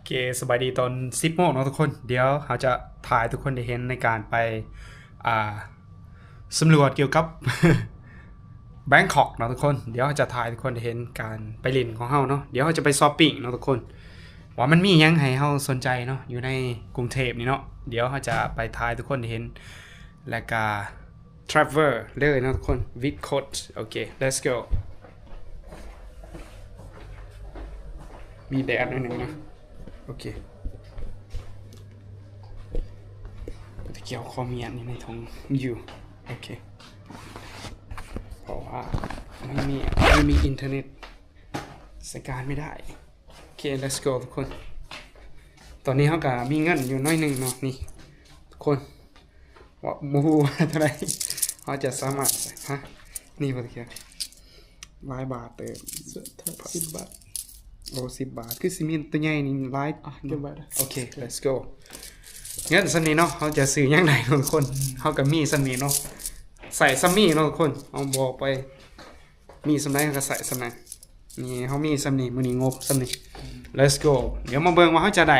ເຄ ສະບາຍດີຕອນສິບໂມງເນາະທຸກຄົນ. ດຽວເຮົາຈະຖ່າຍໃຫ້ທຸກຄົນໄດ້ເຫັນໃນການໄປ ອ່າ ສຳຫຼວດກ່ຽວກັບ ແບງຄອກເນາະທຸກຄົນ. ດຽວເຮົາຈະຖ່າຍໃຫ້ທຸກຄົນໄດ້ເຫັນການໄປຫຼິ້ນຂອງເຮົາເນາະ. ດຽວເຮົາຈະໄປຊັອບປິງເນາະທຸກຄົນ ວ່າມັນມີຫຍັງໃຫ້ເຮົາສົນໃຈເນາະ ຢູ່ໃນກຸງເທບນີ້ເນາະ. ດຽວເຮົາຈະໄປຖ່າຍໃຫ້ທຸກຄົນໄດ້ເຫັນ ແລະກະ travel ເລີຍເນາະທຸກຄົນ with code. ໂອເຄ let's go. ມີແດດໜ້ອຍໜຶ່ງນະ. ໂອເຄ ຕະກ່ຽວຄວາມເຢັນຢູ່ໃນຖົງຢູ່. ໂອເຄ ເພາະວ່າໄມ່ມີ ໄມ່ມີອິນເຕີເນັດ ໃຊ້ການໄມ່ໄດ້. ໂອເຄ let's go ທຸກຄົນ. ຕອນນີ້ເຮົາກະມີເງິນຢູ່ໜ້ອຍໜຶ່ງເນາະ ນີ້ທຸກຄົນ. ວ່າບໍ່ຮູ້ວ່າເທົ່າໃດ ເຮົາຈະສາມາດ ຮະ ນີ້ບໍ່ຕະກ່ຽວ ຫຼາຍບາດເຕີບ. ສິບບາດ. ໂອ້ ສິບບາດ ຄືຊິມີຕົວໃຫຍ່ນີ້ຫຼາຍ. ອ່ະ ເກັບໄວ້ເດີ. ໂອເຄ let's go. ເງິນສ່ຳນີ້ເນາະ ເຮົາຈະຊື້ຫຍັງໄດ້ເນາະທຸກຄົນ. ເຮົາກະມີສ່ຳນີ້ເນາະ ໃຊ້ສ່ຳນີ້ເນາະທຸກຄົນ. ເຮົາບອກໄປ ມີສ່ຳໃດເຮົາກະໃຊ້ສ່ຳນັ້ນ. ນີ້ເຮົາມີສ່ຳນີ້ ມື້ນີ້ງົບສ່ຳນີ້. Let's go. ດຽວມາເບິ່ງວ່າເຮົາຈະໄດ້